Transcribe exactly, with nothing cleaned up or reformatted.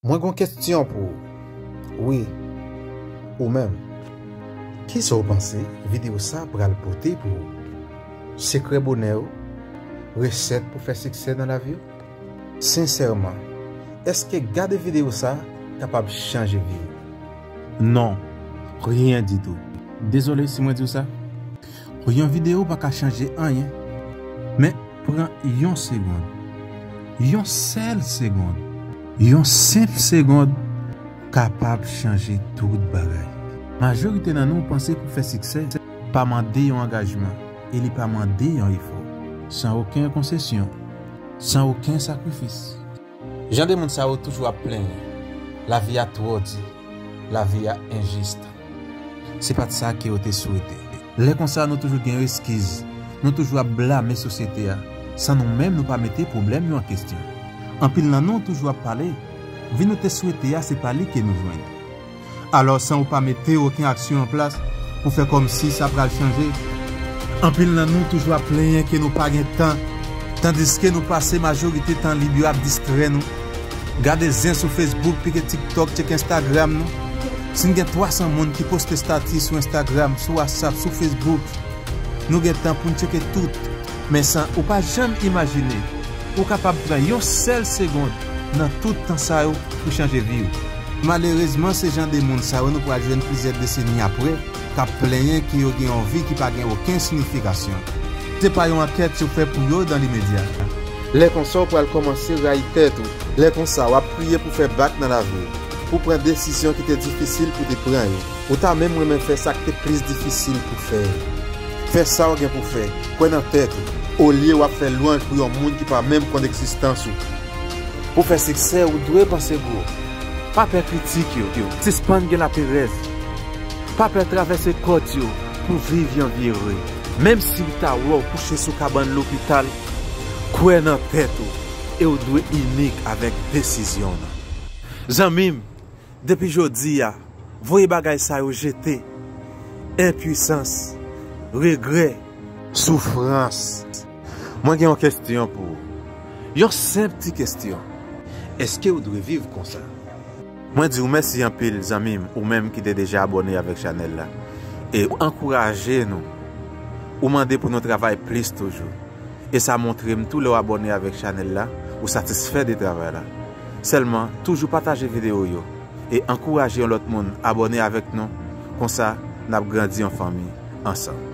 Mwen gon kestyon pou ou. Wi, ou menm. Kisa w panse videyo sa pral pote pou ou? Sekrè bonè w? Resèt pou fè siksè nan lavi w? Sensèman, èske gade videyo sa kapab chanje vi w? Non, ryen ditou. Dezole si mwen di w sa. Yon videyo pa ka chanje anyen. Men pran yon segonn. Yon sèl segonn. Yon senp segonn kapab chanje tout bagay. Majorite nan nou panse pou fè siksè pa mande yon angajman e li pa mande yon efò. San okenn konsesyon, san okenn sakrifis. Jan de moun sa yo toujou ap plenyen. Lavi a twò di. Lavi a enjis. Se pa t sa ke yo te swete. Lè konsa, nou toujou gen eskiz. Nou toujou ap blame sosyete a, san nou menm nou pa mete pwoblèm yo an kestyon. Anpil nan nou toujou ap pale, vi nou te swete a, se pa li ke nou jwenn. Alò, san ou pa mete okenn aksyon an plas pou fè kòmsi sa pral chanje. Anpil nan nou toujou ap plenyen ke nou pa gen tan, tandiske nou pase majorite tan lib yo ap distrè nou. Gade zen sou Facebook, pike TikTok, tcheke Instagram nou. Si n gen twa san moun ki poste estati sou Instagram, sou WhatsApp, sou Facebook, nou gen tan pou n tcheke tout. Men san ou pa janm imajine, ou kapab pran yon sèl segonn nan tout tan sa yo pou chanje vi w. Malerezman, se jan de moun sa yo nou pral jwenn plizyè deseni apre, k ap plenyen ke yo gen yon vi ki pa gen okenn siyifikasyon. Se pa yon ankèt yo fè pou yo dan limedya. Lè konsa, w pral kòmanse rayi tèt ou. Lè konsa, w ap priye pou fè bak nan lavi w, pou pran desizyon ki te difisil pou te pran yo. Ou ta menm renmen fè sa k te plis difisil pou fè. Fè sa w gen pou fè. Kwè nan tèt ou, olye w ap fè lwanj pou yon moun ki pa menm konn egzistans ou. Pou fè siksè, ou dwe panse gwo. Pa pè kritik yo. Sispann gen laperèz. Pa pè travèse kòd yo pou viv yon vi ere. Menm si w ta wè w kouche sou kabann lopital, kwè nan tèt ou e w dwe inik avèk desizyon w nan. Zanmi m, depi jodi a, voye bagay sa yo jete. Enpwisans, regrè, soufrans. Mwen gen yon kestyon pou ou. Yon senp ti kestyon. Èske w dwe viv konsa? Mwen di w mèsi anpil, zanmi m, ou menm ki te deja abòne avèk chanèl la. E ou ankouraje nou. Ou mande pou nou travay plis toujou. E sa montre m tou lè w abòne avèk chanèl la, ou satisfè de travay la. Sèlman, toujou pataje videyo yo e ankouraje yon lòt moun abòne avèk nou. Konsa, n ap grandi yon fanmi ansanm.